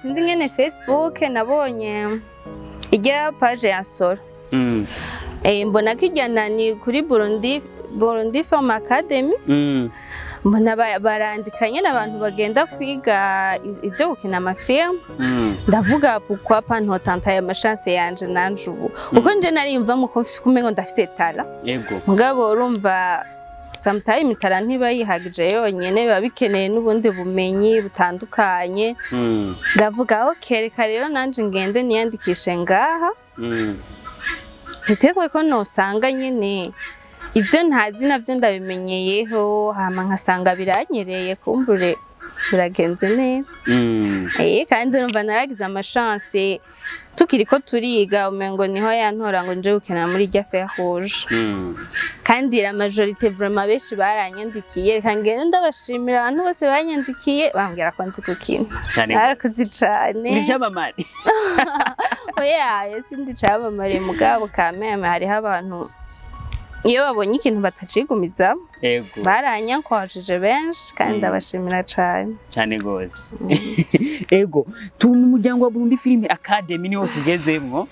Sinzi ngene Facebook nabonye ijya page ya Soro. Mbona ko ijyana ni kuri Burundi Film Academy. Mbona barandika nyene abantu bagenda kwiga ivyo gukina amafilm. Ndavuga: "Pourquoi pas ntotanta aya machance yanje nanje ubu?" Kuko nje nariyumvamo ko kumengo ndafite talent. Mugabo urumva, sometime talent ntiba yihagije yonyene, biba bikeneye n'ubundi bumenyi butandukanye. Ndavuga: "Ok, reka rero nanje ngende niyandikishe ngaha." Peut-être ko nosanga nyene ivyo ntazi navyo ndabimenyeyeho, hama nkasanga biranyereye, kumbure biragenze neza. Kandi urumva naragize amachance tukiriko turiga, umengo niho yantora ngo nje gukina muri irya Fer Rouge. Kandi la majorité vraiment benshi baranyandikiye. Reka ngende ndabashimira abantu bose banyandikiye bambwira ko nzi gukina. Cane. Barakoze cane. Uri icyamamare. Oya, sindi camamare, mugabo kameme hariho abantu iyo babonye ikintu batacigumizamo. Baranyankwajije benshi kandi ndabashimira cane. Cyane gose. Ego, tu mu muryango wa Burundi Film Academy niho tugezemwo.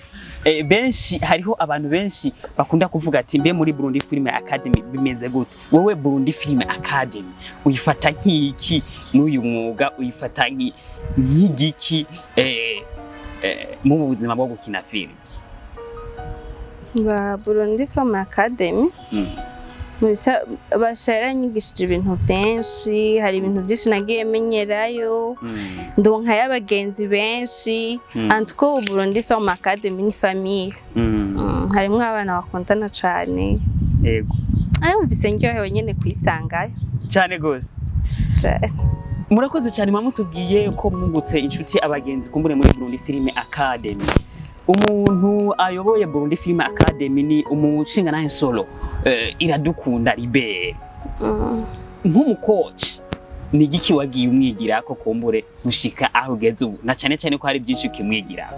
Benshi, hariho abantu benshi bakunda kuvuga ati: "Mbe muri Burundi Film Academy bimeze gute?" Wewe Burundi Film Academy uyifata nk'iki n'uyu mwuga, uyifata nk'igiki mu buzima bwo gukina film? Ba Burundi Film Academy basha yaranyigishije ibintu vyinshi. Hari ibintu vyinshi nagiye menyerayo, ndonkayo abagenzi benshi. En tout cas, Burundi Film Academy ni famille. Harimwo abana bakundana cane. Arumvise ndyohewe nyene kwisangayo. Cyane gose. Cane. Murakoze cyane. Mwamutubwiye ko mwungutse inshuti, abagenzi kumbure muri Burundi Film Academy. Umuntu ayoboye Burundi Film Academy ni umushinga Nsoro Iradukunda Libert. Nk'umukoci, ni igiki wagiye umwigirako kumbure gushika aho ugeze ubu, na cyane cyane ko hari byinshi ukimwigirako?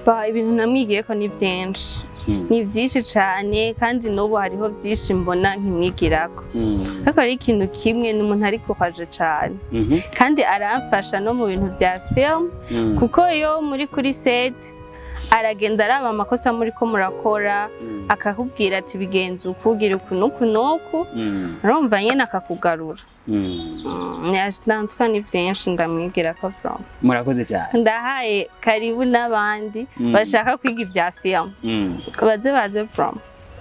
Ba, ibintu namwigiyeko ni vyinshi. Ni vyinshi cane, kandi n'ubu hariho vyinshi mbona nkimwigirako. Ariko hari ikintu kimwe: ni umuntu ari courage cane. Kandi aramfasha no mu bintu vya film, kuko iyo muri kuri set aragenda araba amakosa muri ko murakora, akakubwira ati: "Bigenze uku, ugira uku n'uku n'uku." Urumva nyene akakugarura. Nantwa ni vyinshi ndamwigirako from. Murakoze cyane. Ndahaye karibu n'abandi bashaka kwiga ivya film, baze baze from.